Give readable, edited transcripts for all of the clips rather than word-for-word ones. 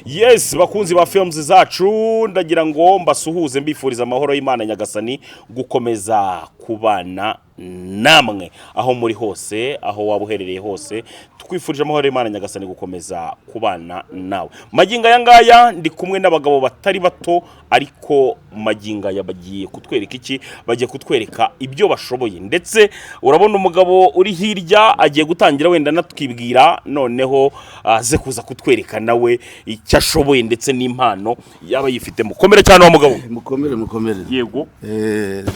Yes, bakunzi ba films zacu, ndagira ngo mbasuhuze, mbifuriza amahoro y'Imana Nyagasani gukomeza kubana namwe aho muri hose, aho waba uherereye hose. Twifurije amahoro y'Imana Nyagasani gukomeza kubana nawe. Magingo aya ngaya ndi kumwe n'abagabo batari bato, ariko magingo aya bagiye kutwereka iki? Bagiye kutwereka ibyo bashoboye. Ndetse urabona umugabo uri hirya agiye gutangira wenda anatwibwira, noneho aze kuza kutwereka nawe icyo ashoboye ndetse n'impano yaba yifitemo. Komere cyane wa mugabo. Mukomere, mukomere. Yego.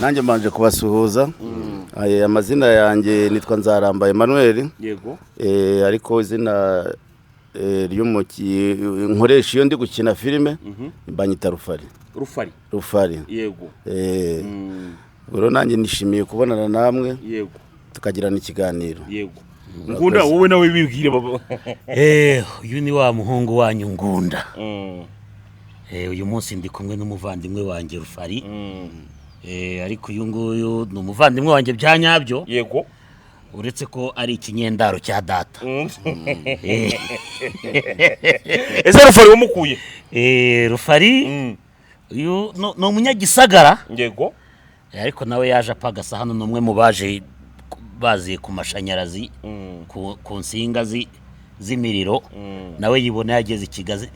Nanjye mbanje kubasuhuza. Amazina yanjye nitwa Nzaramba Emmanuel. Ariko izina ry'umuki nkoresha iyo ndi gukina filime banyita Rufari. Rufari. Rufari. Yego. Rero nanjye nishimiye kubonana namwe tukagirana ikiganiro. Yego. Ngunda, wowe nawe bibwire baba. Uyu ni wa muhungu wanyu Ngunda. Uyu munsi ndi kumwe n'umuvandimwe wanjye Rufari. Ariko uyu nguyu ni umuvandimwe wanjye bya nyabyo, uretse ko ari ikinyendaro cya data. Ese Rufari wamukuye? Rufari uyu ni umunyagisagara. Ariko nawe yaje apagasa hano, ni umwe mu baje baziye ku mashanyarazi, ku nsinga z'imiriro, nawe yibona yageze i Kigali,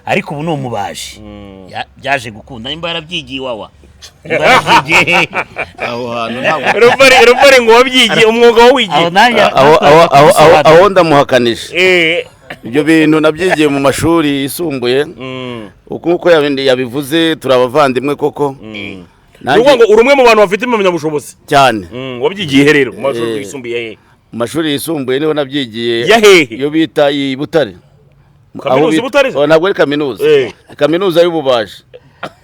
ariko ubu ni umubaji. Byaje gukunda, nimba yarabyigiye iwawa, nimba yarabyigiye. Aho hantu ntabwo Rufari ngo wabyigiye umwuga wawigiye? Aho nanjye aho ndamuhakanisha. Ibyo bintu nabyigiye mu mashuri yisumbuye. Uko nkuko yabivuze, turi abavandimwe koko. Ni Nanjye ukuvuga ngo uri umwe mu bantu bafite impamyabushobozi. Cyane. Wabyigiye he rero mu mashuri yisumbuye he? Mu mashuri yisumbuye niho nabyigiye. Ya hehe? Iyo bita i Butare. Kaminuza Aho i Butare se? Oh, ntabwo ari kaminuza. Kaminuza y'ububaji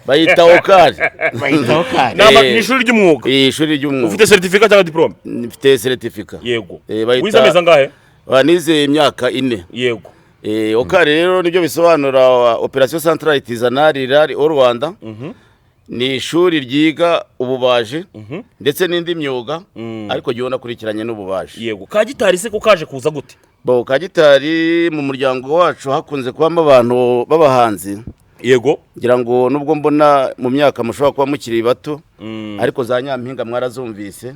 bayita OCAR. Bayita OCAR. Ni ishuri ry'umwuga. Ishuri ry'umwuga. Ufite certificat cyangwa diplôme? Mfite certificat. Bayita Wize amezi angahe? Nize imyaka 4. OCAR rero nibyo bisobanura Opération Centrale Artisanale Rurale au Rwanda. Ni ishuri ryiga ububaji ndetse n'indi myuga, ariko jyewe nakurikiranye n'ububaji. Yego. Ka gitari se ko kaje kuza gute? Bo, ka gitari, mu muryango wacu hakunze kubamo abantu b'abahanzi. Ngira ngo nubwo mbona mu myaka mushobora kuba mukiri bato, ariko za Nyampinga mwarazumvise.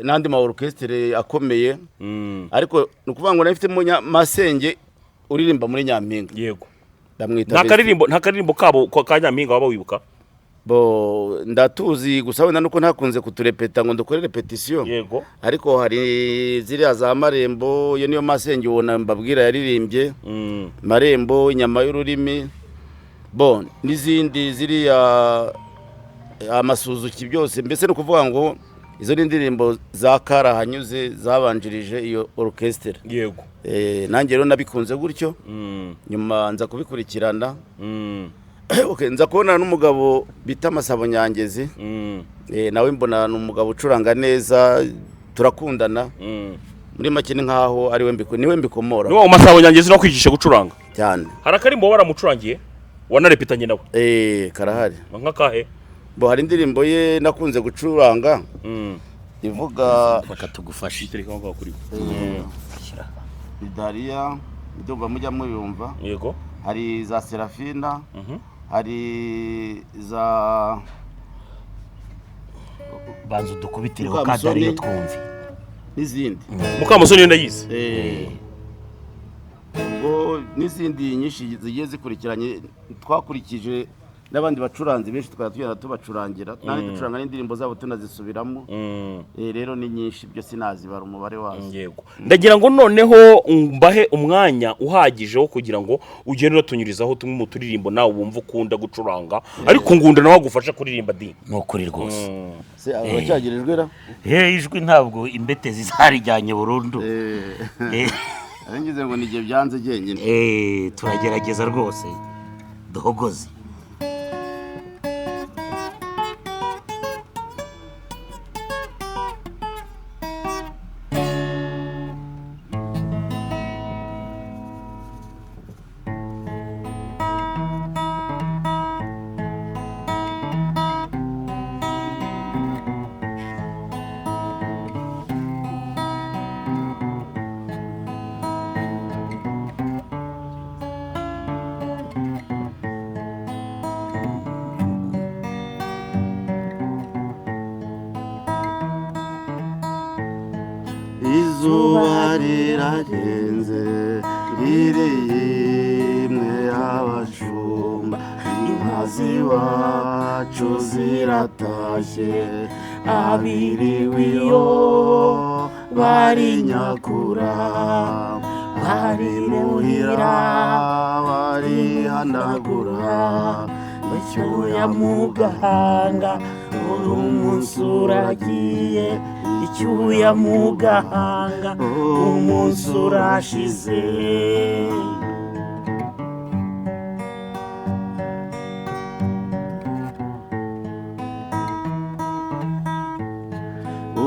N'andi ma orchestre akomeye. Ariko ni ukuvuga ngo nafite masenge uririmba muri Nyampinga. Ndamwita Nta Besti. karirimbo, nta karirimbo kabo ka Nyampinga waba wibuka? Bo, ndatuzi gusa wenda nuko ntakunze kuturepeta ngo dukore répétition. Ariko hari ziriya za Marembo, iyo niyo masenge ubona mbabwira yaririmbye. Marembo, Inyama y'ururimi, bo n'izindi ziriya amasuzuki byose. Mbese ni ukuvuga ngo izo ni indirimbo za karahanyuze zabanjirije iyo orchestre. Nanjye rero nabikunze gutyo, nyuma nza kubikurikirana. Okay, nza kubonana n'umugabo bita Masabo Nyangezi. Nawe mbona ni umugabo ucuranga neza, turakundana. Muri make ni nkaho ari we niwe mbikomora. Niwo Masabo Nyangezi no kwigisha gucuranga? Cyane. Hari akarimbo waramucurangiye wanarepetanye nawe? Karahari. Nk'akahe? Bo, hari indirimbo ye nakunze gucuranga ivuga Reka tugufashe. Itereka aho ngaho kuri Dariya, ndumva mujya muyumva. Hari za Serafina, hari za Banza udukubitireho Mukamusoni. kadariyo twumve. N'izindi. Mukamusoni ndayizi. Ubwo n'izindi nyinshi zigiye zikurikiranye, twakurikije n'abandi bacuranzi benshi, tukaba tugenda tubacurangira, kandi ducuranga n'indirimbo zabo tunazisubiramo. Rero ni nyinshi, byo sinazibara umubare wazo. Yego, ndagira ngo noneho mbahe umwanya uhagije wo kugira ngo ugende unatunyurizaho tumwe mu turirimbo nawe wumva ukunda gucuranga, ariko Ngunda nawe agufasha kuririmba di. Ni ukuri rwose. Se uracyagira ijwi ra? Ijwi ntabwo imbetezi zarijyanye burundu. Nari ngize ngo ni igihe byanze jyenyine. Turagerageza rwose duhogoze. rirarenze ngiriye imwe y'abashumba inka z'iwacu ziratashye abiriwe iyo bari nyakura bari muhira barihanagura icyuya mu gahanga uri umunsi uragiye icyuya mu gahanga umunsi urashize.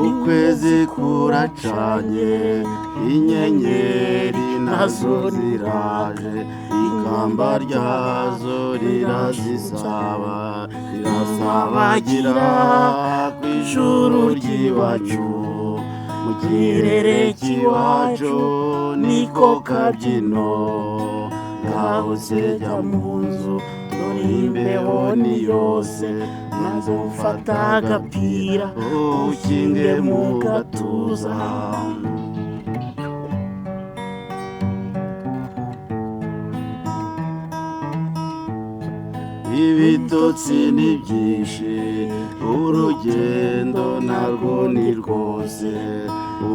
Ukwezi kuracanye inyenyeri nazo ziraje ikamba ryazo rirazisaba rirasabagira ku ijuru ry'iwacu mu kirere cy'iwacu niko kabyino ngaho sejya mu nzu dore imbeho ni yose maze ufata agapira ukinge mu gatuza. Ibitotsi ni byinshi urugendo narwo ni rwose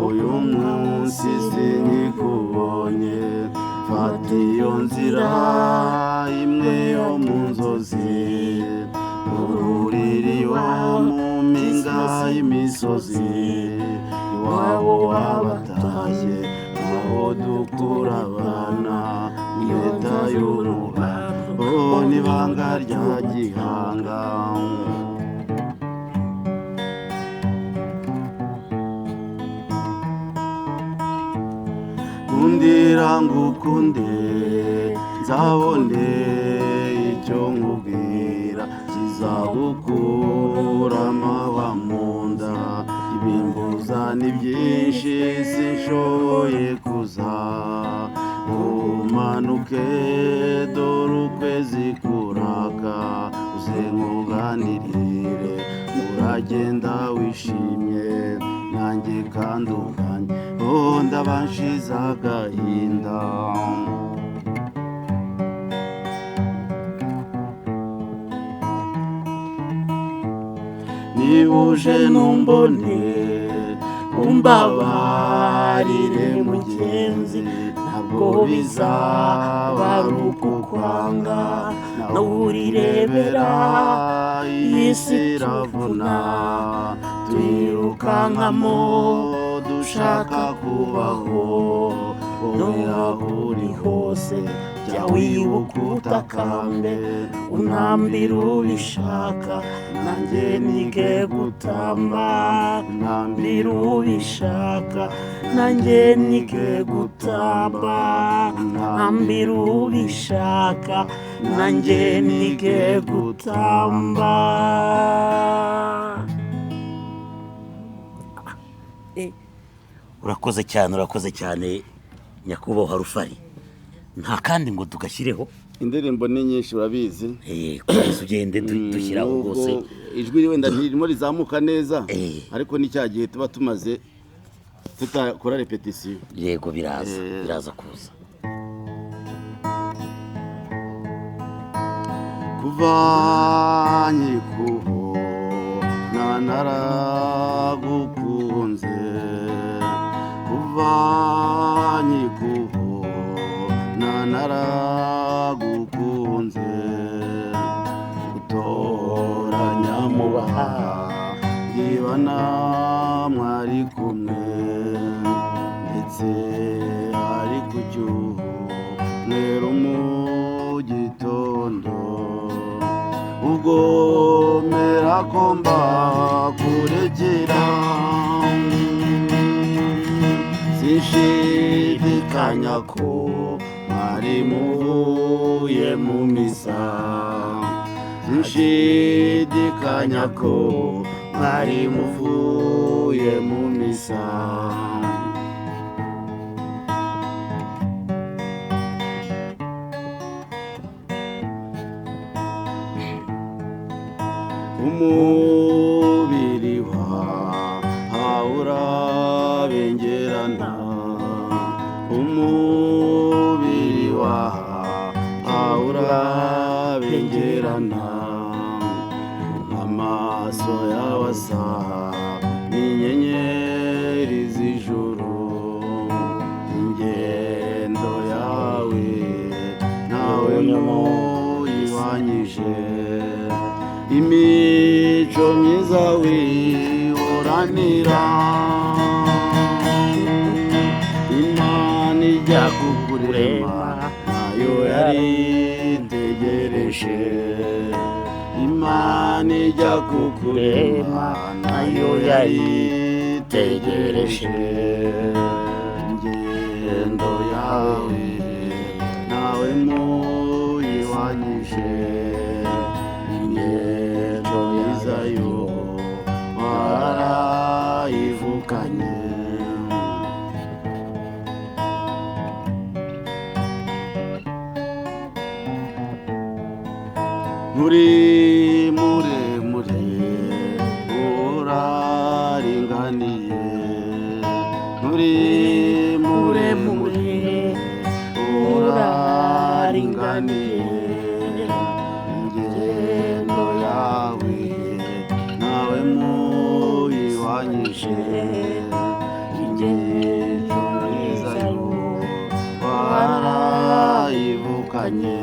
uyu munsi sinkikubonye fata iyo nzira imwe yo mu nzozi ururiri wo mu mpinga y'imisozi iwabo wabatashye aho dukura abana impeta y'urubano n'ibanga rya gihanga. Kundira ngukunde nzabone icyo nkubwira kizagukura amahwa mu nda ibimbuza ni byinshi sinshoboye kuza umanuke dore ukwezi kuraka uze nkuganirire uragenda wishimye nanjye kandi ubwanjye ndabashize agahinda. Niba uje numbone umbabarire mugenzi ntabwo bizaba ari ukukwanga nawe urirebera iyi si iravuna twirukankamo dushaka kubaho wowe aho uri hose jya wibuka utakambe unambira ubishaka nanjye nige gutamba unambira ubishaka nanjye nige gutamba unambira ubishaka nanjye nige gutamba. Urakoze cyane, urakoze cyane nyakubahwa Rufari. Nta kandi ngo tugashyireho indirimbo ni nyinshi urabizi. Komeza ugende dushyiraho rwose. Ijwi wenda ntirimo rizamuka neza ariko ni cya gihe tuba tumaze tutakora repetition. Yego biraza, biraza kuza. Kuva nkikubona naragukunze kuva nkikubona naragukunze utoranya mubaha ndibana mwari kumwe ndetse ari ku cyumweru mu gitondo ubwo mera ko mbakurekera sinshidikanya ko mwari muhuye mu misa sinshidikanya ko mwari muvuye mu misa. Umubiri wawe urabengerana Umubiri wawe urabengerana, amaso yawe asa n'inyenyeri z'ijuru. Ingendo yawe nawe muyihwanyije, imico myiza wihoranira. Imana ijya kukurema nayo yari itegereje, Imana ijya kukurema nayo yari itegereje. Ingendo yawe nawe muyihwanyije, ingendo myiza yo warayivukanye. Nturi muremure uraringaniye, nturi muremure uraringaniye. Ingendo yawe nawe muyihwanyije, ingendo myiza yo warayivukanye.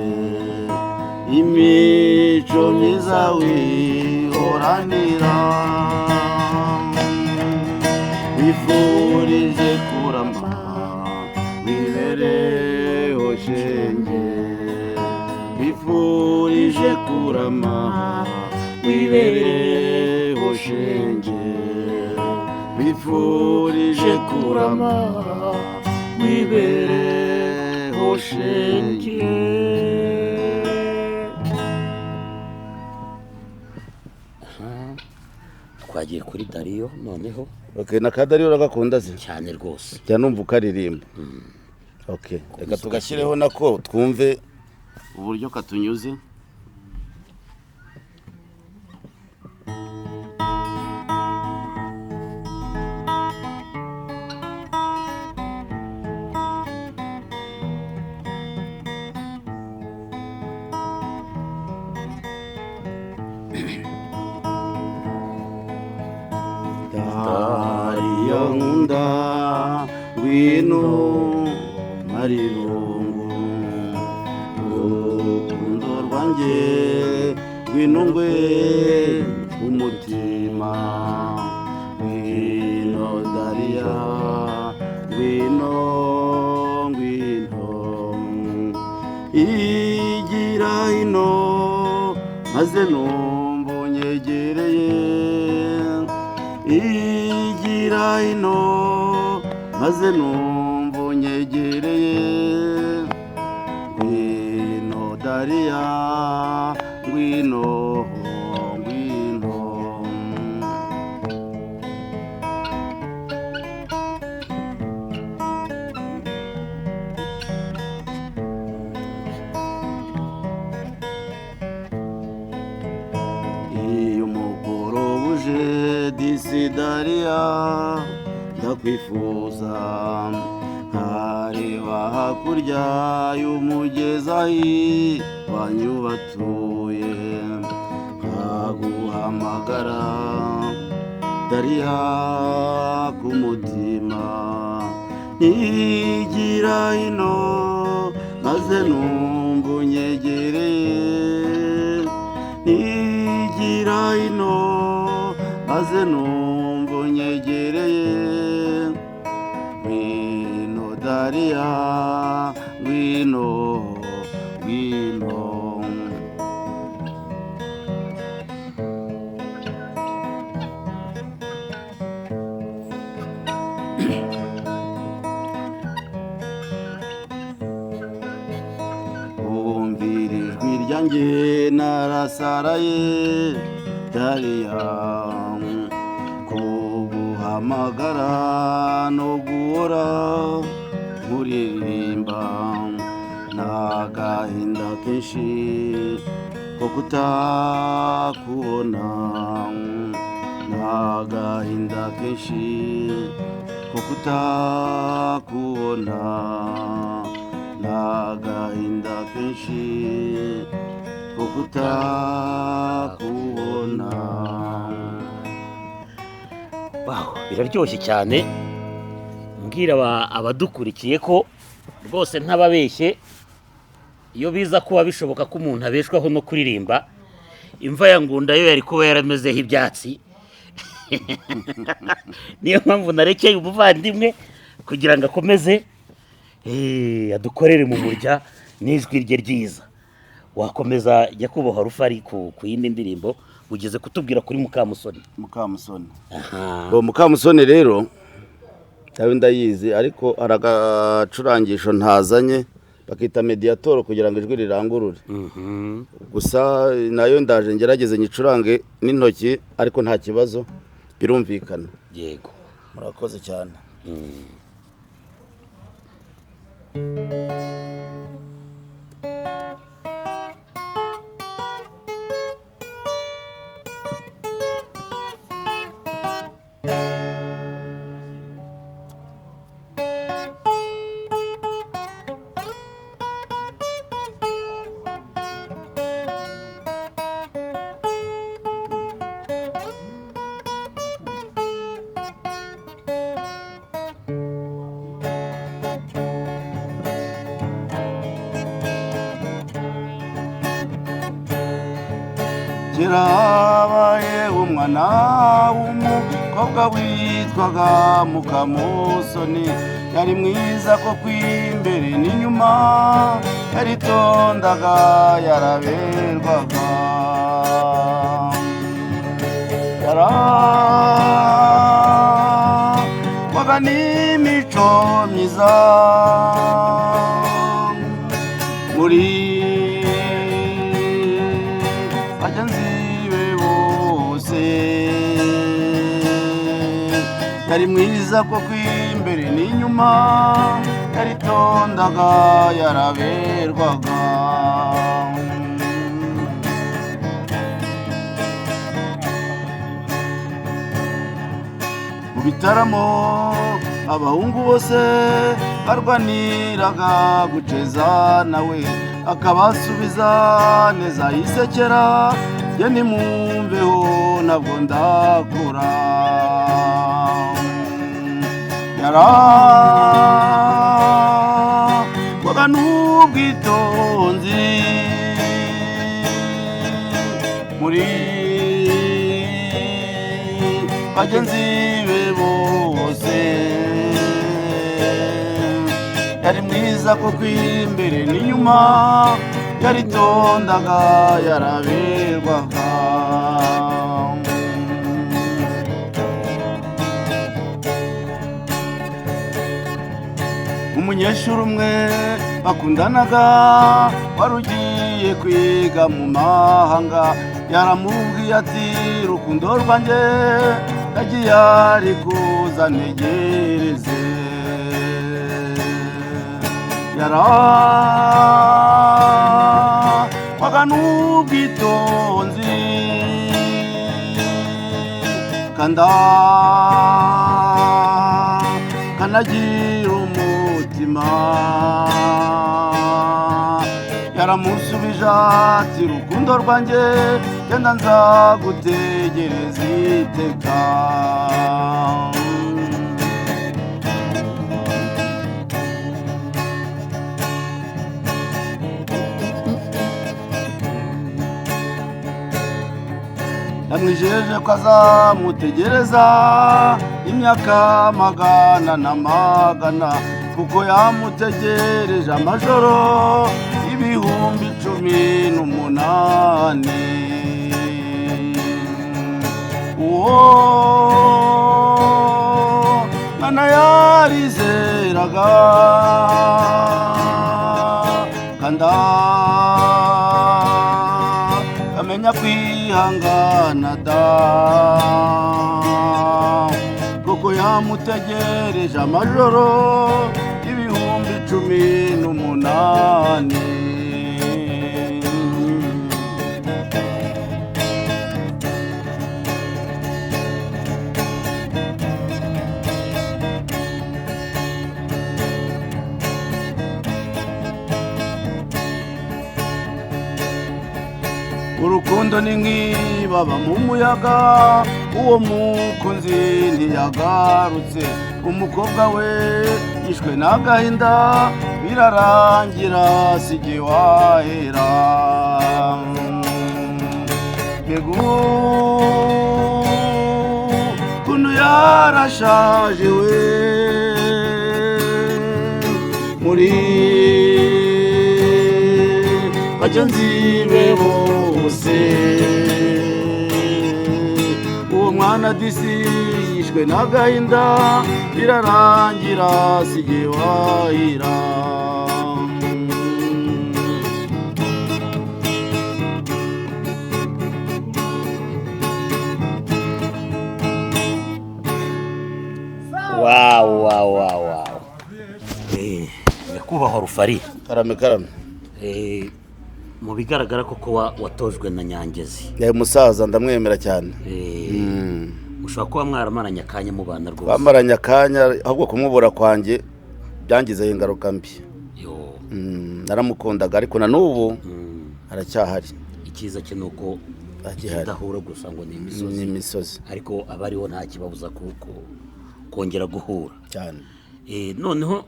Imico myiza wihoranira, wifurije kurama wibereho shenge, wifurije kurama wibereho shenge, wifurije kurama wibereho shenge. Twagiye kuri Dariyo noneho. Okay, na ka Dariyo uragakunda se? Cyane rwose. Jya numva ukaririmba. Okay, reka tugashyireho nako twumve uburyo katunyuze. Dariyo nkunda ngwino marirungu, urukundo rwanjye ngwino ngwe umutima. Ngwino Dariya ngwino ngwino, igira hino maze numva unyegereye, igira hino maze numva unyegereye. Ngwino Dariya ngwino ngwino. Iyo umugoroba uje disi Dariya ndakwifuza, nkareba hakurya y'umugezi wanyu batuye, nkaguhamagara Dariya ku mutima. Nigira hino maze numva unyegereye, nigira hino maze numva unyegereye. Ngwino Dariya ngwino ngwino. Wumvira ijwi ryanjye narasaraye Dariya, kuguhamagara no guhora nkuririmba, n'agahinda kenshi ko kutakubona, n'agahinda kenshi Ko kutakubona n'agahinda kenshi ko kutakubona. Wow, biraryoshye cyane. Mbwira abadukurikiye ko rwose ntababeshye, iyo biza kuba bishoboka ko umuntu abeshwaho no kuririmba, imva ya Ngunda yo yari kuba yaramezeho ibyatsi. Niyo mpamvu narekeye umuvandimwe kugira ngo akomeze adukorere mu murya n'ijwi rye ryiza. Wakomeza nyakubahwa Rufari ku yindi ndirimbo ugeze kutubwira kuri Mukamusoni. Mukamusoni. Aha. Bo Mukamusoni rero nawe ndayizi, ariko hari agacurangisho ntazanye bakita mediator kugira ngo ijwi rirangurure. Gusa nayo ndaje ngerageze nyicurange n'intoki, ariko nta kibazo birumvikana. Yego. Murakoze cyane. Kirabaye umwana w'umukobwa witwaga Mukamusoni, yari mwiza ko kw'imbere n'inyuma, yaritondaga yaraberwaga. Yarangwaga n'imico myiza muri bagenzi be bose, yari mwiza ko kw'imbere n'inyuma, yaritondaga yaraberwaga. Mu bitaramo abahungu bose barwaniraga guceza nawe, akabasubiza neza yisekera, jye nimumveho ntabwo ndakura. Yarangwaga n'ubwitonzi muri bagenzi be bose, yari mwiza ko kw'imbere n'inyuma, yaritondaga yaraberwaga. Umunyeshuri umwe bakundanaga wari ugiye kwiga mu mahanga, yaramubwiye ati rukundo rwanjye yagiye ari kuza ntegereze. Yarangwaga n'ubwitonzi kanda kanagira umutima, yaramusubije ati rukundo rwanjye genda nzagutegereza iteka. Yamwijeje ko azamutegereza imyaka magana na magana, kuko yamutegereje amajoro 18000. Uwo mwana yarizeraga kanda kamenya kwihangana da, kuko yamutegereje amajoro 18000. Urukundo ni nk'ibaba mu muyaga, uwo mukunzi ntiyagarutse. Umukobwa we yishwe n'agahinda, birarangira sijye wahera. Mbega ukuntu yarashaje we, muri bagenzi be bose. Uwo mwana disi yishwe n'agahinda, birarangira sijye wahira. Wow, wow, wow, wow. Nyakubahwa Rufari. Karame karame. Mu bigaragara koko watojwe na Nyangezi. Yaye musaza ndamwemera cyane. Ushobora kuba mwaramaranye akanya mubana rwose. Bamaranye akanya, ahubwo kumubura kwanjye byangizeho ingaruka mbi. Yo. Naramukundaga ariko na n'ubu aracyahari. Icyiza cye nuko kidahura gusa ngo ni imisozi. Ni imisozi. Ariko abariho nta kibabuza kongera guhura cyane. Noneho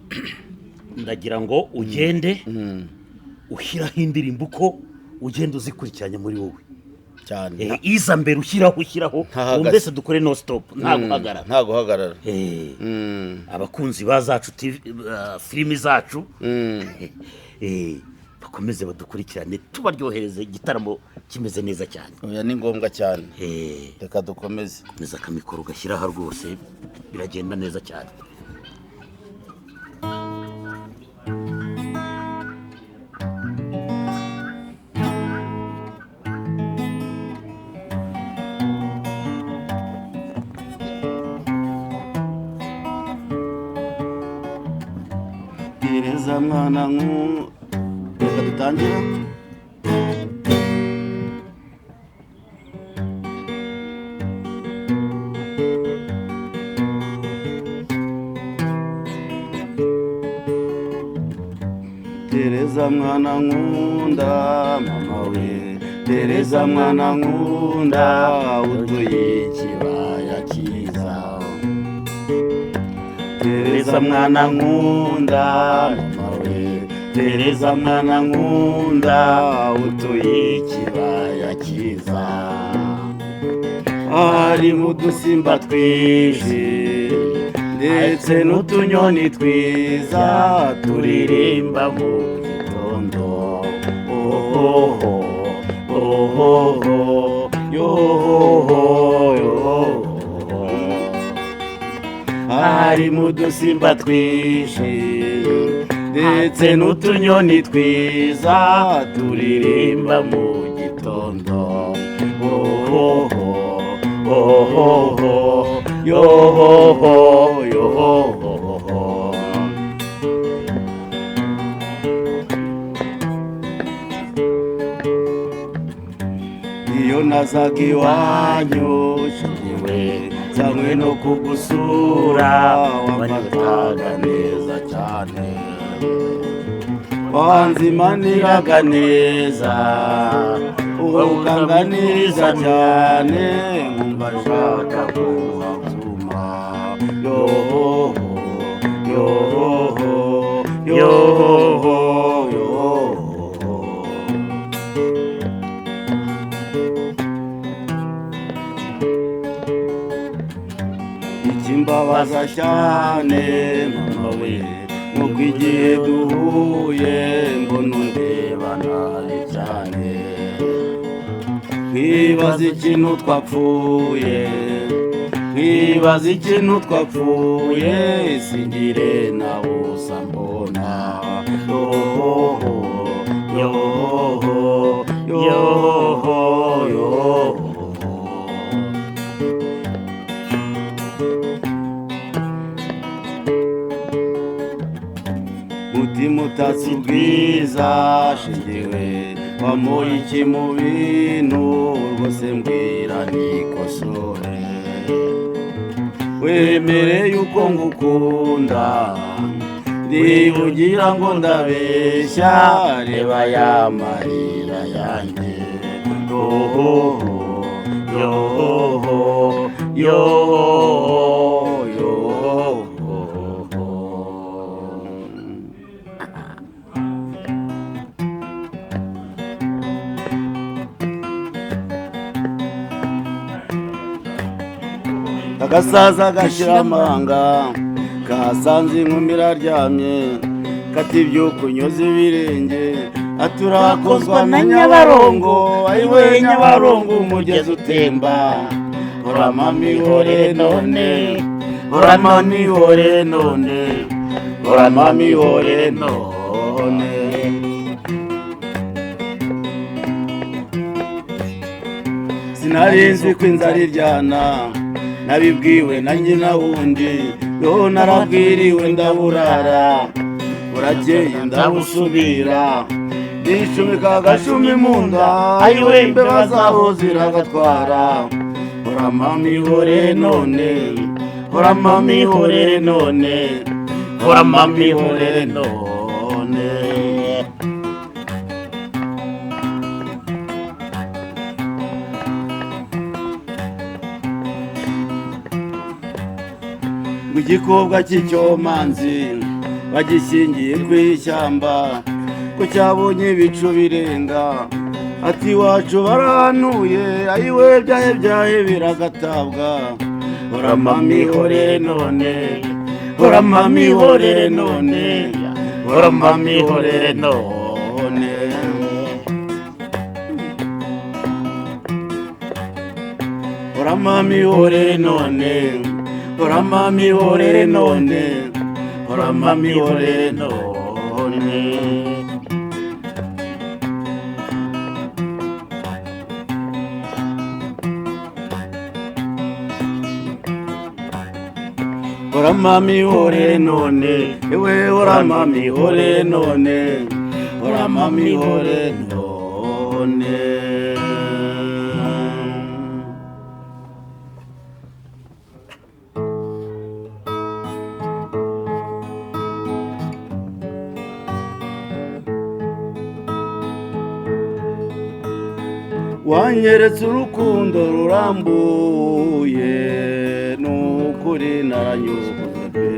ndagira ngo ugende ushyiraho indirimbo uko ugenda uzikurikiranya muri wowe cyane. Iza mbere ushyiraho mbese dukore no stop, nta guhagarara. Nta guhagarara. Abakunzi ba zacu TV, filimi zacu bakomeze badukurikirane, tubaryohereze igitaramo kimeze neza cyane. Oya ni ngombwa cyane. Reka dukomeze. Komeza akamikoro gashyiraho rwose, biragenda neza cyane. Gereza mwana nku, reka dutangire. Tereza mwana nkunda mama we, Tereza mwana nkunda utuye ikibaya cyiza. Tereza mwana nkunda mama we, Tereza mwana nkunda utuye ikibaya cyiza. Hari mu dusimba twinshi ndetse n'utunyoni twiza turirimba mu gitondo. Ohoho ohoho yohoho yohoho. Hari mu dusimba twinshi ndetse n'utunyoni twiza turirimba mu gitondo. Ohoho ohoho yohoho yohoho. Iyo nazaga iwanyu nshigiwe nzanywe no kugusura, wamfataga neza cyane, wanzimaniraga neza, ukanganiriza cyane, nkumva nshaka kuhatuma. Yohoho yohoho yohoho yohoho. Ikimbabaza cyane mama we, nuko igihe duhuye mbona undeba nabi cyane, nkibaza ikintu twapfuye, nkibaza ikintu twapfuye, singire na busa mbona. Yohoho yohoho yohoho yohoho. Mutima utatse ubwiza shingiwe, wamuye iki mu bintu rwose mbwira nikosore. Wemere yuko ngukunda, niba ugira ngo ndabeshya, reba ya marira yanjye. Yo yo yo yo. Agasaza gashira amanga kasanze inkumi iraryamye, kati ibyuka unyoza ibirenge, aturakozwa na Nyabarongo, ayiwe Nyabarongo umugezi utemba. Hora mihore none, hora mihore none, hora mihore none. Sinari nzi ko inzara iryana, nabibwiwe na nyina wundi, yo narabwiriwe ndaburara, burakeye ndabusubira, ndishumika agashumi mu nda, ayiwe imbeba zaho ziragatwara. Hora mami hore none, hora mami hore none, hora mami hore none. Igikobwa cy'icyomanzi bagishyingiye ku ishyamba, ko cyabonye ibicu birenga, ati iwacu barahanuye, ayiwe byahe byahe biragatabwa. Hora mami hore none, hora mami hore none, hora mami hore none. Hora mami hore none, hora mami hore none, hora mami hore none. Hora mami hore none, ewe hora mami hore none, hora mami hore none. Wanyeretse urukundo rurambuye, nukuri naranyuzwe pe,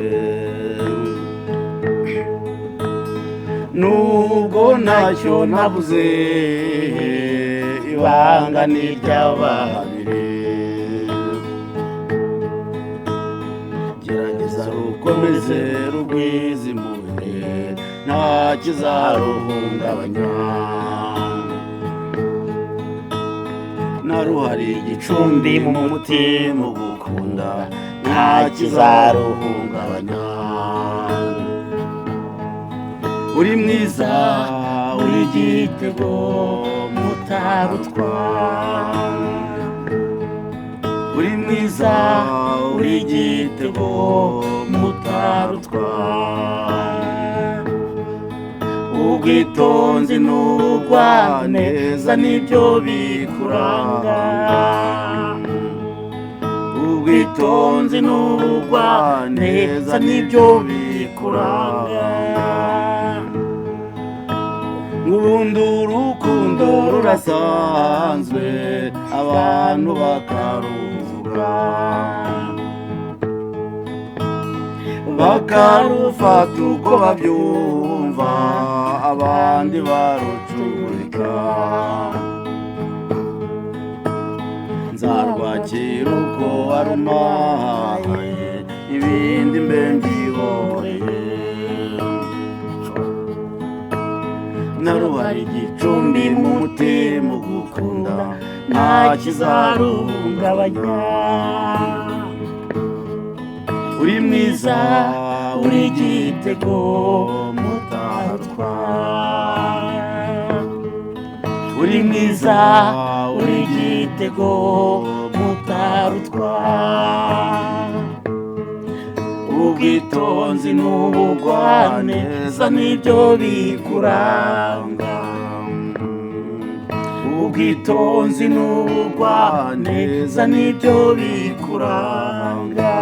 nubwo ntacyo nabuze, ibanga ni iry'ababiri. Gerageza rukomeze rugwize impuhwe, nta kizaruhungabanya. Naruhari igicumbi mu mutima ugukunda, nta kizaruhungabanya. Uri mwiza uri igitego mutarutwa, uri mwiza uri igitego mutarutwa. Ubwitonzi n'ubugwaneza nibyo bikuranga, ubwitonzi n'ubugwaneza nibyo bikuranga. Ubundi urukundo rurasanzwe, abantu bakaruvuga, bakarufata uko babyumva, abandi barucurika. Nzarwakira uko warumpaye, ibindi mbe mbyihoreye. Naruhari igicumbi mu mutima ugukunda, nta kizaruhungabanya. Uri mwiza uri igitego mutarutwa, uri mwiza uri igitego mutarutwa. Ubwitonzi n'ubugwaneza nibyo bikuranga, ubwitonzi n'ubugwaneza nibyo bikuranga.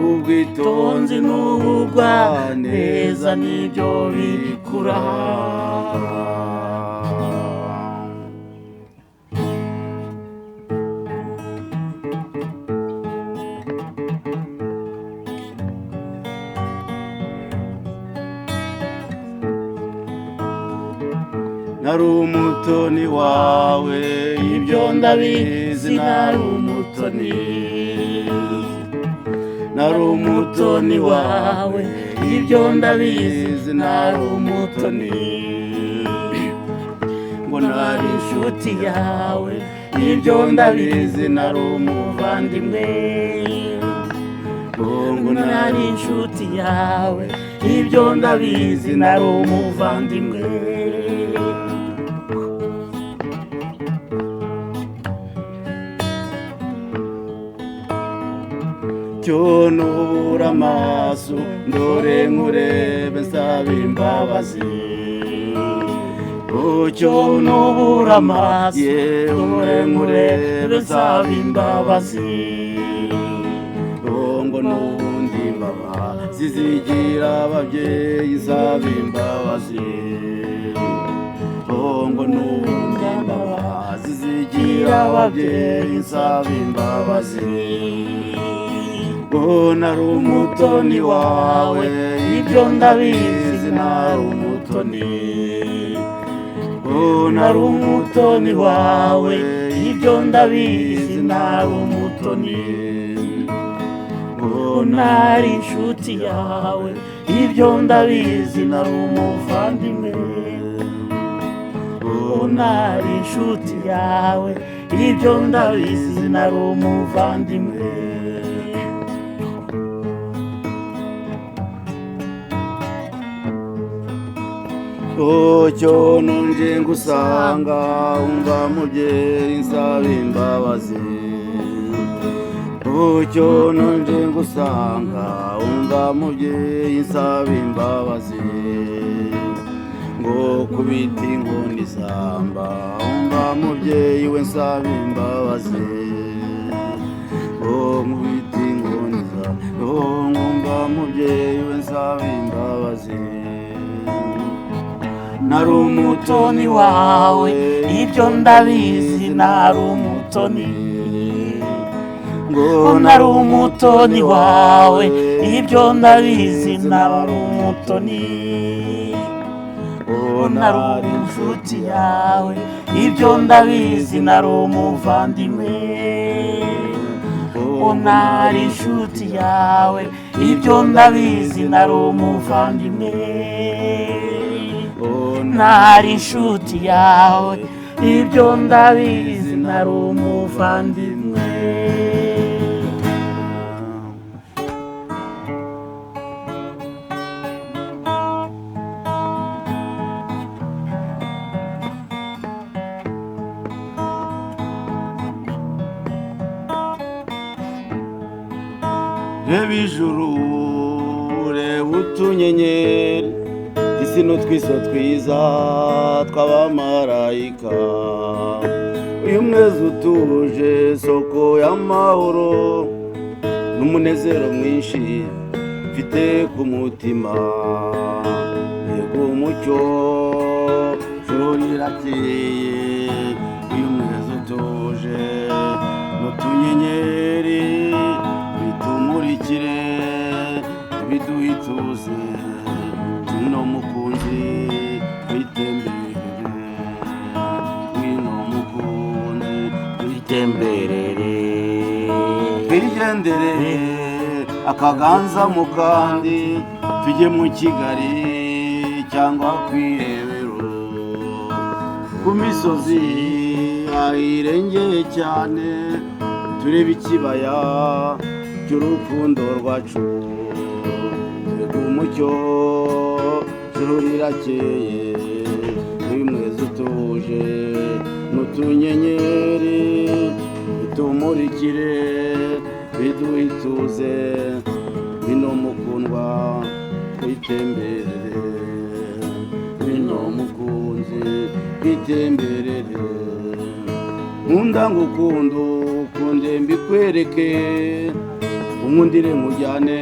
Ubwitonzi n'ubugwaneza nibyo bikuranga. Nari umutoni wawe ibyo ndabizi nari umutoni Nari umutoni wawe ibyo ndabizi nari umutoni Ngo nari inshuti yawe ibyo ndabizi nari umuvandimwe ngo nari inshuti yawe ibyo ndabizi nari umuvandimwe Cyo nubura amaso ndore nkurebe nsaba imbabazi Cyo nubura amaso ndore nkurebe nsaba imbabazi ngo n'ubundi imbabazi zigira ababyeyi nsaba imbabazi ngo n'ubundi imbabazi zigira ababyeyi nsaba imbabazi ngo nari umutoni wawe ibyo ndabizi nari umutoni ngo nari umutoni wawe ibyo ndabizi nari umutoni ngo nari inshuti yawe ibyo ndabizi nari umuvandimwe ngo nari inshuti yawe ibyo ndabizi nari umuvandimwe Cyo nje ngusanga umva mubyeyi nsaba imbabazi Cyo nje ngusanga umva mubyeyi nsaba imbabazi Ngo kubita inkoni isamba umva mubyeyi we nsaba imbabazi Ngo nkubita inkoni isamba umva mubyeyi we nsaba imbabazi Nari umutoni wawe ibyo ndabizi nari umutoni Ngo nari umutoni wawe ibyo ndabizi nari umutoni Nari inshuti yawe ibyo ndabizi nari umuvandimwe Nari inshuti yawe ibyo ndabizi nari umuvandimwe Nari inshuti yawe ibyo ndabizi nari umuvandimwe Reba ijuru reba utunyenyeri isi n'utwiso twiza tw'abamarayika Uyu mwezi utuje soko y'amahoro n'umunezero mwinshi mfite ku mutima Mbega umucyo ijuru rirakeye uyu mwezi utuje n'utunyenyeri bitumurikire biduhe ituze Ngwino mukunzi twitemberere Ngwino mukunzi twitemberere twigendere akaganza mu kandi tujye mu Kigali cyangwa ku Irebero ku misozi ahirengeye cyane turebe ikibaya cy'urukundo rwacu Mbega umucyo ijuru rirakeye uyu mwezi utuje n'utunyenyeri bitumurikire biduhe ituze Ngwino mukundwa twitemberere Ngwino mukunzi twitemberere Nkunda ngukunda ukunde mbikwereke Unkundire nkujyane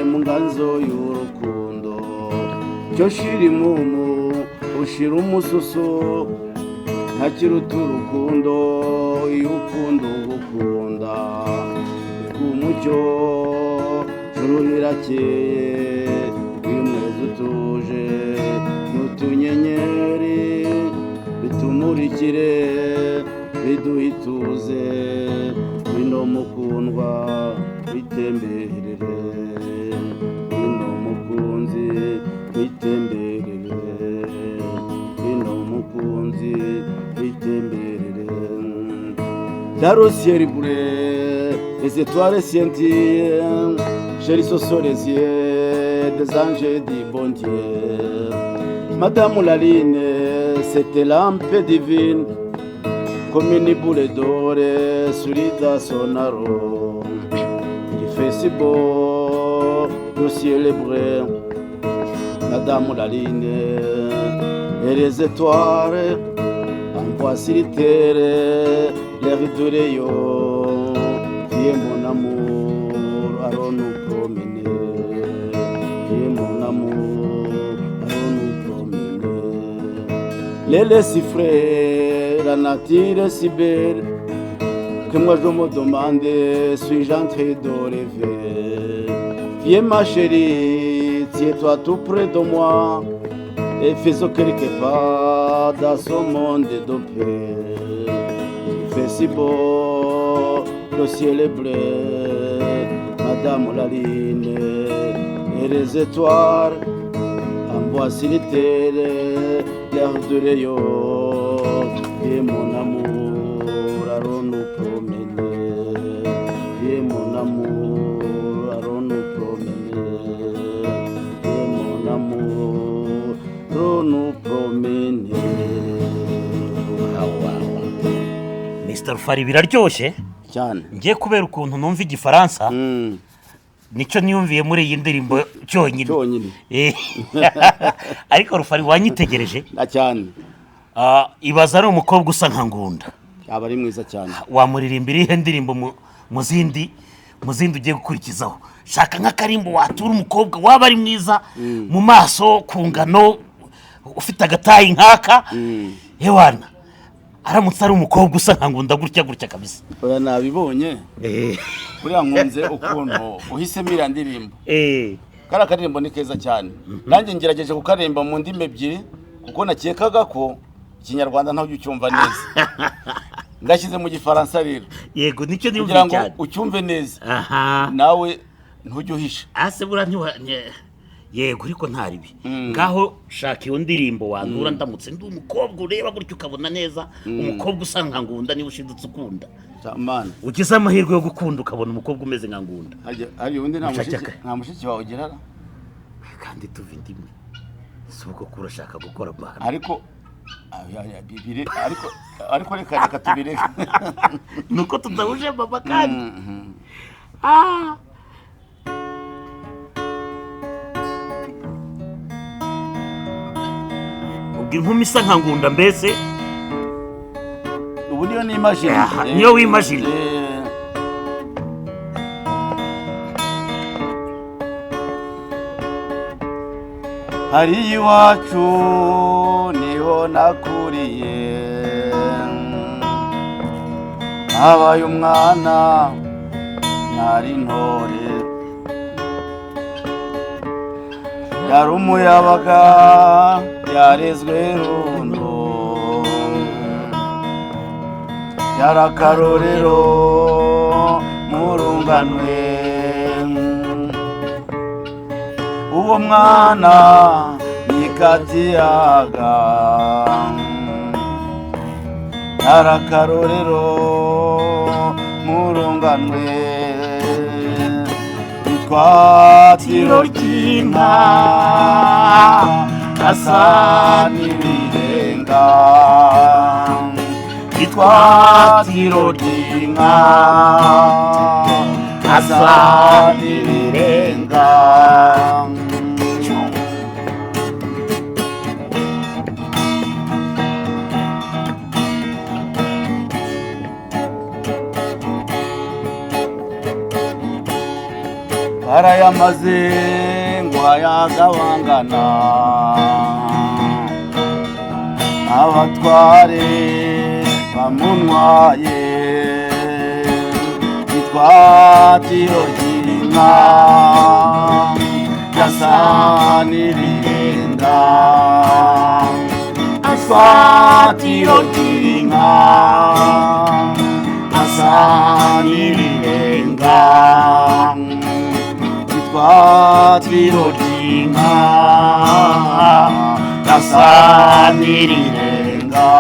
mu nganzo y'urukundo Cyo shira imumu ushira umususu Ntakiruta urukundo iyo ukunda ugukunda Umucyo ijuru rirakeye uyu mwezi utuje n'utunyenyeri Bidushakire biduhe ituze, ngwino mukundwa witemberere, ngwino mukunzi witemberere, ngwino mukunzi witemberere. Dans le ciel bleu, les étoiles scintillent, chérie, ce sont les yeux des anges du bon Dieu. Madame la lune, cette lampe divine, comme une boule d'or sur son halo. Il fait si beau, le ciel est brun. Madame la lune et les étoiles, envoient sur terre l'air de rayon. Viens mon amour, allons nous promener. Viens mon amour, allons nous promener. Les sifflets, la nature est si belle que moi je me demande, suis-je en train de rêver? Viens ma chérie, tiens-toi tout près de moi et faisons quelque part dans ce monde de paix. Il fait si beau, le ciel est bleu, Madame la lune et les étoiles envoient sur la terre l'air de rayon. Viens mon amour, allons nous promener. Viens mon amour, allons nous promener. Viens mon amour, allons nous promener. Mr Rufari, biraryoshye cyane. Ngiye kubera ukuntu numva igifaransa, nicyo niyumviye muri iyi ndirimbo cyonyine. Cyonyine. Ariko Rufari, wanyitegereje Na cyane. Ibaza ari umukobwa usa nka Ngunda, aba ari mwiza cyane. Wamuririmbira iyihe ndirimbo mu zindi ugiye gukurikizaho? Shaka nk'akarimbo watura umukobwa waba ari mwiza mu maso, ku ngano, ufite agatayi nk'aka. Ewana, aramutse ari umukobwa usa nka Ngunda gutya gutya kabisa. Oya, nabibonye. Buriya nkunze ukuntu uhisemo iriya ndirimbo. Kariya karirimbo ni keza cyane. Nanjye ngerageje kukaririmba mu ndimi ebyiri kuko nakekaga ko ikinyarwanda ntabwo ucyumva neza. Ngashyize mu gifaransa rero Yego, nicyo kugira niyumviye ngo cyane. ucyumve neza, Aha. nawe ntujye uhisha. Ase buriya ntiwa yego, ariko ntaribi. Ngaho shaka iyo ndirimbo wantura ndamutse ndi umukobwa ureba gutya ukabona neza umukobwa usa nka Ngunda, niba ushidutse ukunda, Mana. ugize amahirwe yo gukunda ukabona umukobwa umeze nka Ngunda. Hari ubundi nta mushiki Mushakaka. nta mushiki wawe ugira? Kandi tuva indimwe, si ubwo ko urashaka gukora amahano? Ariko ariko reka tubireke. Nuko tudahuje mama kandi. Ubwo inkumi isa nka Ngunda mbese. Ubu niyo n'imashini. Aha, niyo w'imashini. Hariya iwacu niho nakuriye, habaye umwana nari intore, yari umuyabaga, yarezwe rundo, yari akarorero mu runganwe. Uwo mwana ni Katiyaga, yari akarorero mu runganwe, yitwa Tiro ry'inka, asa n'ibirenga, yitwa Tiro ry'inka, asa n'ibirenga. Barayamaze ngo ayagabangana, abatware bamuntwaye, yitwa Tiro ry'inka, gasa n'ibirenga, yitwa Itwatiro ry'inka asa n'irirenga. Itwatiro ry'inka asa n'irirenga.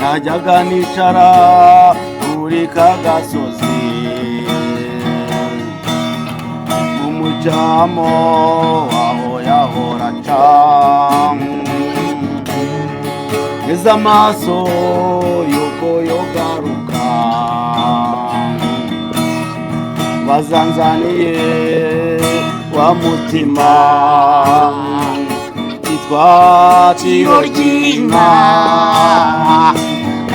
Najyaga nicara kuri ka gasozi umucamo aho yahora aca, ngeze amaso yuko yogaruka, bazanzaniye wa mutima. Itwatiro ry'inka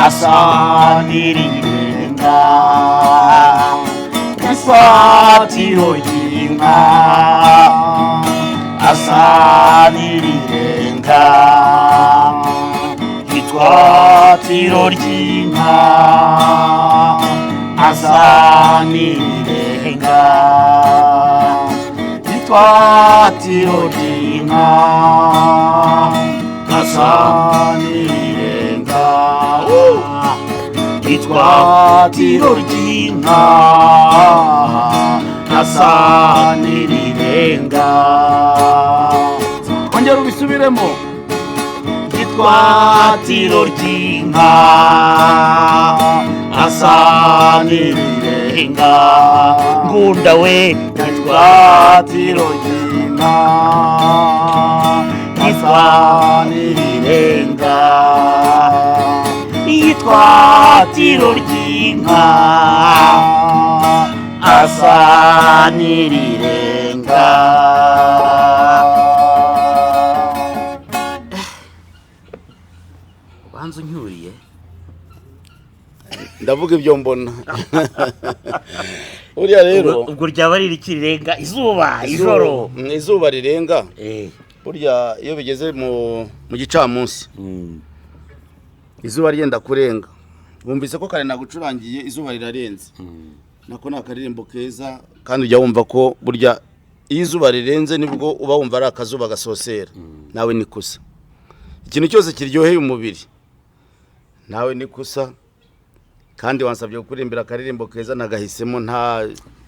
asa n'irirenga. Itwatiro ry'inka asa n'irirenga. Itwatiro ry'inka asa n'irirenga. Itwatiro ry'inka asa n'irirenga. Itwatiro ry'inka asa n'irirenga. Ongera ubisubiremo. Itwatiro ry'inka asa n'irirenga. Ngunda we. Itwatiro ry'inka asa n'irirenga. Itwatiro ry'inka asa n'irirenga. Ubanza unyuriye. Ndavuga ibyo mbona. Uriya rero ubwo ryaba ari ikirenga izuba ijoro. Izuba rirenga. Burya iyo bigeze mu gicamunsi izuba ryenda kurenga, wumvise ko kare nagucurangiye izuba rirarenze. Nako ni akaririmbo keza, kandi ujya wumva ko burya iyo izuba rirenze nibwo uba wumva ari akazuba gasosera. Nawe ni kusa. Ikintu cyose kiryoheye umubiri nawe ni kusa. Kandi wansabye kuririmbira akaririmbo keza nagahisemo nta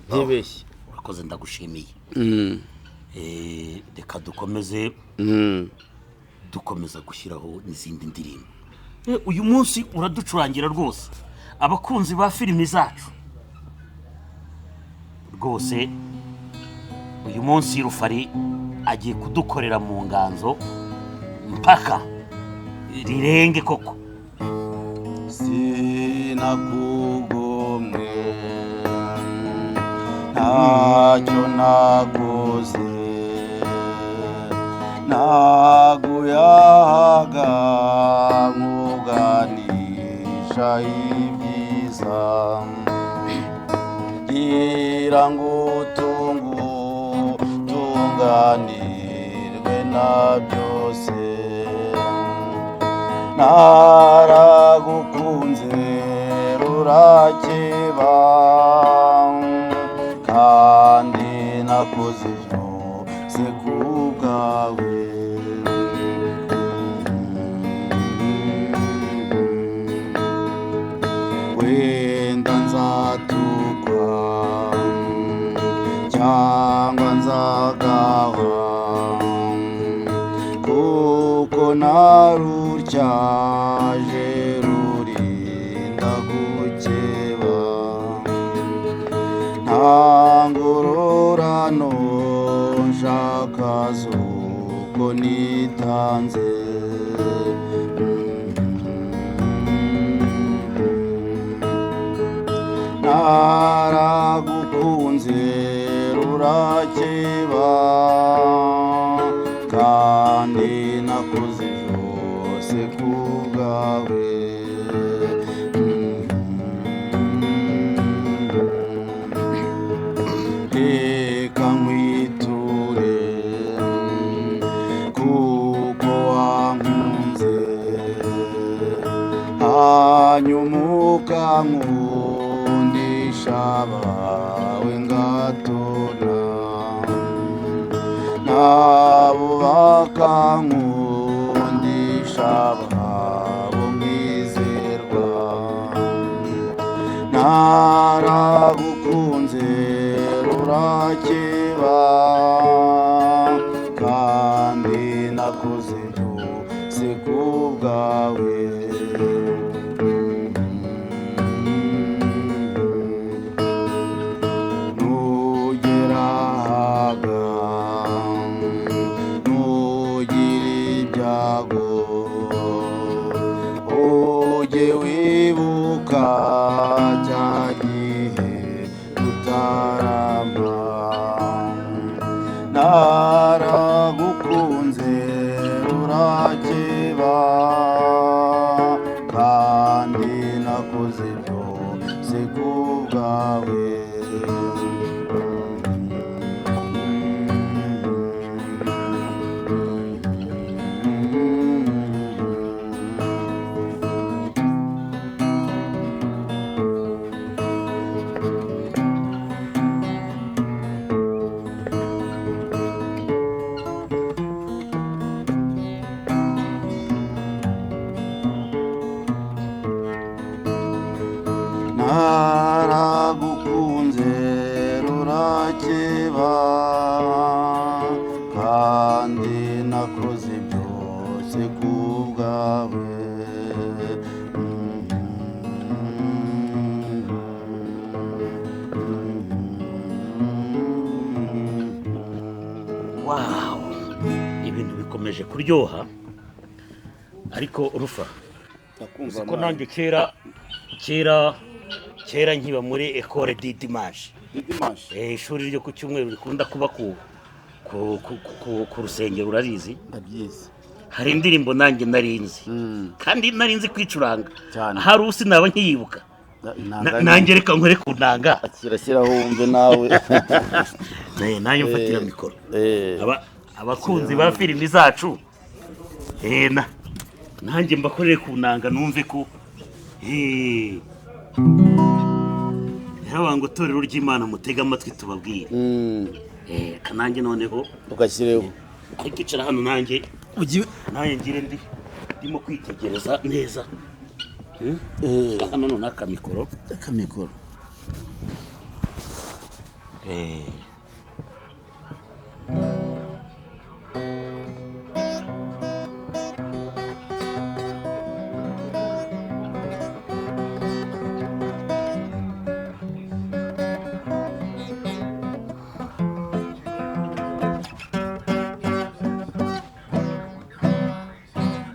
ntibeshye. Urakoze, ndagushimiye. Reka dukomeze dukomeza gushyiraho n'izindi ndirimbo. Uyu munsi uraducurangira rwose abakunzi ba filimi zacu rwose. Uyu munsi Rufari agiye kudukorera mu nganzo mpaka rirenge koko. Sinakugomwe ntacyo nakoze, naguyaga nkuganisha ibyiza, ngira ngo tunganirwe na byose. Naragukunze rurakeba, kandi nakoze byose kubwawe. Wenda nzatukwa cyangwa nzagawa, kuko narutyaje rurinda gukeba. Nta ngororano nshaka z'uko nitanze. Naragukunze rurakeba, kandi nakoze byose kubwawe. Reka nkwiture kuko wankunze, hanyuma ukankunda Nkundisha abawe ngatona, nabo bakankundisha ababo nkizerwa. Naragukunze rurakeba, kandi nakoze byose kubwawe. Nugera ahaga nugira ibyago, ujye wibuka cya gihe dutarama. Naragukunze rurakeba, kandi nakoze byose kubwawe. Naragukunze rurakeba, kandi nakoze byose kubwawe. Wow, ibintu bikomeje kuryoha. Ariko Rufa, Ndakumva. ko nanjye kera kera kera nkiba muri Ecole du Dimanche, Dimanche. Ishuri ryo ku cyumweru rikunda kuba ku rusengero, urabizi? Ndabyizi. Hari indirimbo nanjye narinzi, kandi narinzi kwicuranga. Cyane. Hari usi naba nkiyibuka. Nanjye reka nkore ku nanga. Kirashyiraho wumve nawe. Nanjye mfatira mikoro. Abakunzi ba filimi zacu, nanjye mbakorere ku nanga numve ko ngo torero ry'Imana mutege amatwi tubabwire. Kananjye noneho Ugashyireho. Ariko hano nanjye nanjye ngire ndi ndimo kwitegereza neza. Hano none akamikoro. Akamikoro.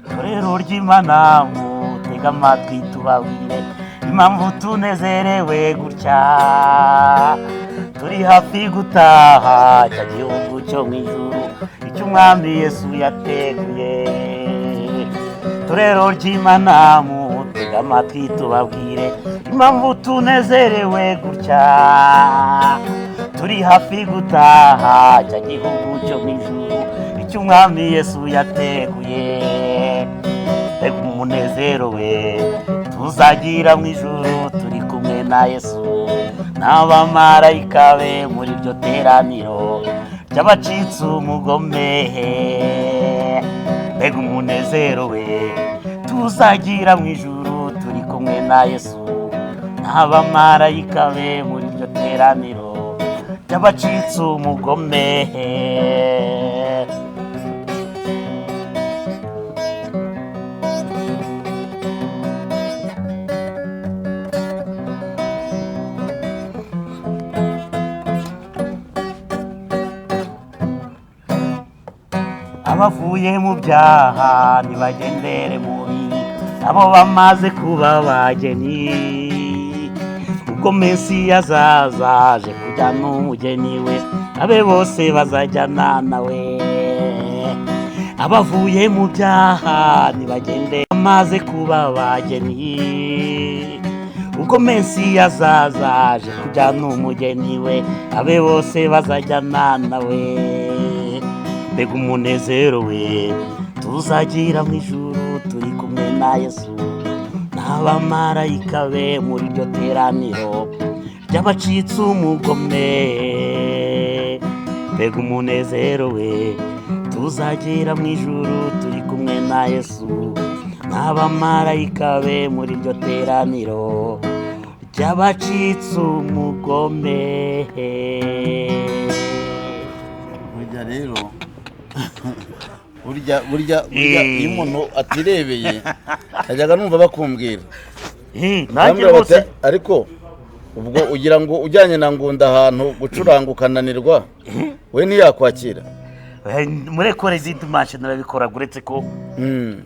Torero ry'Imana mutega amatwi tubabwire impamvu tunezerewe gutya. Turi hafi gutaha cya gihugu cyo mu ijuru, icyo Umwami Yesu yateguye. Torero ry'Imana mutega amatwi tubabwire impamvu tunezerewe gutya. Turi hafi gutaha cya gihugu cyo mu ijuru, icyo Umwami Yesu yateguye. Mbega umunezero we tuzagira mu ijuru turi kumwe na Yesu n'abamarayika be muri iryo teraniro ry'abacitse umugome. Mbega umunezero we tuzagira mu ijuru turi kumwe na Yesu n'abamarayika be muri iryo teraniro ry'abacitse umugome. Abavuye mu byaha ntibagendere mu bibi, abo bamaze kuba abageni. Ubwo Mesiya azaza aje kujyana umugeni we, abe bose bazajyana nawe. Abavuye mu byaha ntibagende bamaze kuba abageni. Ubwo Mesiya azaza aje kujyana umugeni we, abe bose bazajyana nawe. Mbega umunezero we tuzagira mu ijuru turi kumwe na Yesu n'abamarayika be muri iryo teraniro Ry'abacitse umugome, mbega umunezero we, tuzagera mu ijuru turi kumwe na Yesu n'abamarayika be muri iryo teraniro ry'abacitse umugome. Burya rero burya burya burya iyo umuntu atirebeye najyaga numva bakumbwira nanjye rwose. Ariko ubwo ugira ngo ujyanye na Ngunda ahantu gucuranga ukananirwa, we ntiyakwakira. Muri ekore z'indimashe narabikora, uretse ko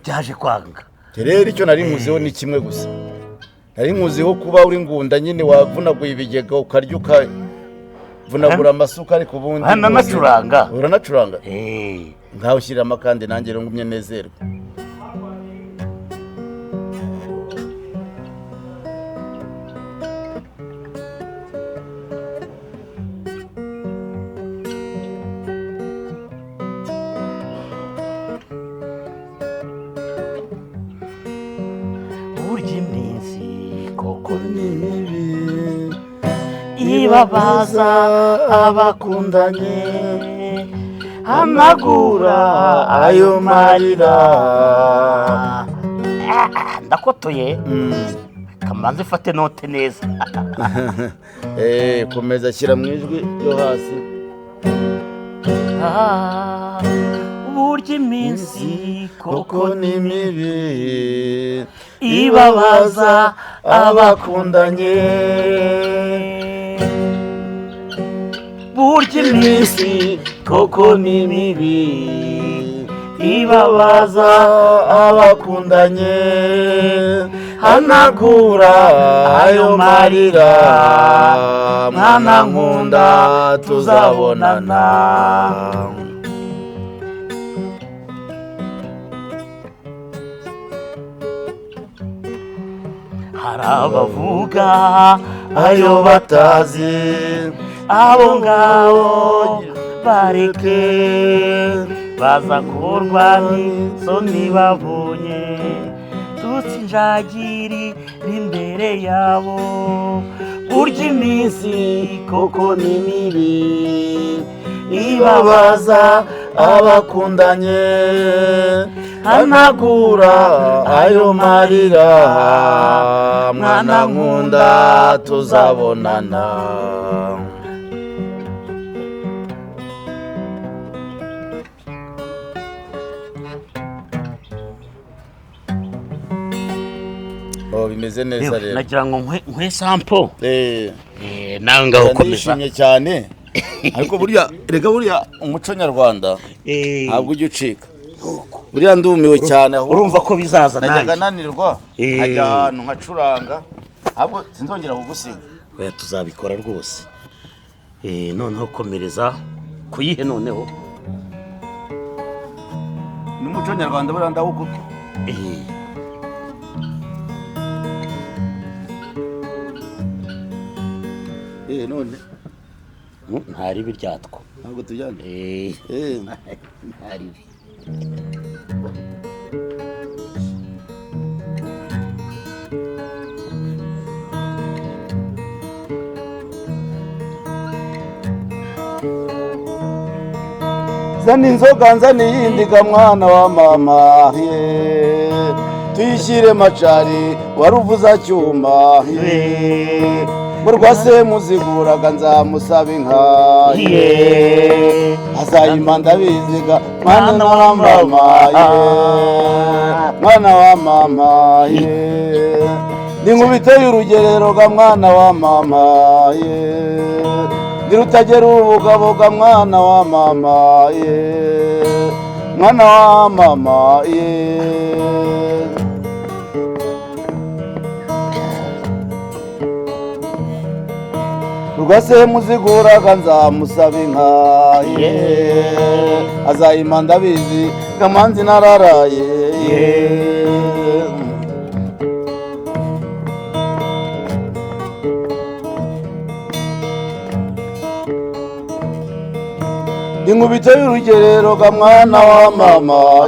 byaje kwanga. Rero icyo nari nkuziho ni kimwe gusa, nari nkuziho kuba uri Ngunda nyine wavunaguye ibigega ukarya ukavunagura amasuka, ariko ubundi uranacuranga. Uranacuranga nkaho ushyiramo kandi nanjye rero ngumye nezerwe. Burya iminsi koko ni mibi, ibabaza abakundanye, hanagura ayo marira. Ndakotoye kamanze ufate note neza. Komeza shyira mu ijwi ryo hasi. Burya iminsi koko ni mibi, ibabaza abakundanye, burya iminsi koko ni mibi, ibabaza abakundanye, hanagura ayo marira, mwana nkunda tuzabonana. Hari abavuga ayo batazi, abo ngabo bareke, baza kurwa n'isoni babonye tutsi injagiri imbere yabo. Burya iminsi koko ni mibi, ibabaza abakundanye, hanagura ayo marira, mwana nkunda tuzabonana. Bimeze neza rero. Nagira ngo nkwe sampo. Nawe ngaho komeza. Ndishimye cyane. Ariko burya rega burya umuco nyarwanda ntabwo ujya ucika. Buriya ndumiwe cyane, urumva ko bizaza nanjye. Najyaga nanirwa nkajya ahantu nkacuranga, ahubwo sinzongera kugusiga. Oya tuzabikora rwose. Noneho komereza kuyihe noneho. N'umuco nyarwanda buriya ndawuguka. None nta ribi ryatwo. Ntabwo tujyana. Nta ribi. Zana inzoga nzana iyindi ga mwana wa mama, tuyishyire macari waruvuza cyuma, rwase muziguraga nzamusaba inka, azayima ndabiziga mwana wa mama, mwana wa mama, ndi nkubito y'urugerero ga mwana wa mama, ndi rutagera ubugabo ga mwana wa mama, mwana wa mama. Rwase muziguraga nzamusaba inka, azayima ndabizi gamanzi nararaye. Ndi nkubito y'urugerero ga mwana wa mama,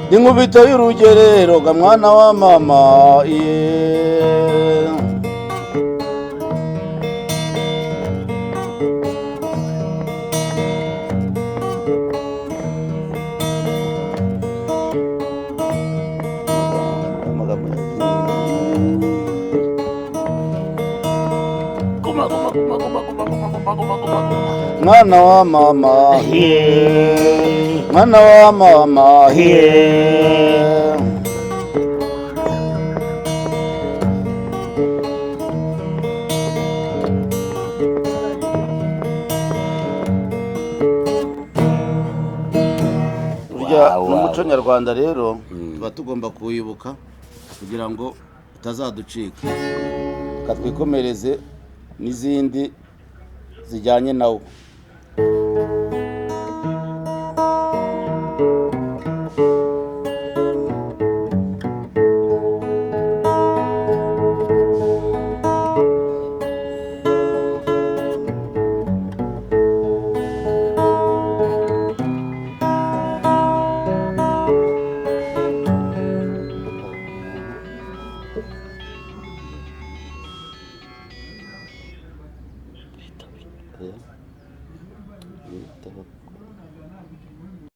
ndi nkubito y'urugerero ga mwana wa mama. guma guma guma guma guma guma guma guma guma guma. Mwana wa mama, mwana wa mama. Burya Wow, wow. n'umuco nyarwanda rero tuba tugomba kuwibuka kugira ngo utazaducika. Reka twikomereze n'izindi zijyanye nawo.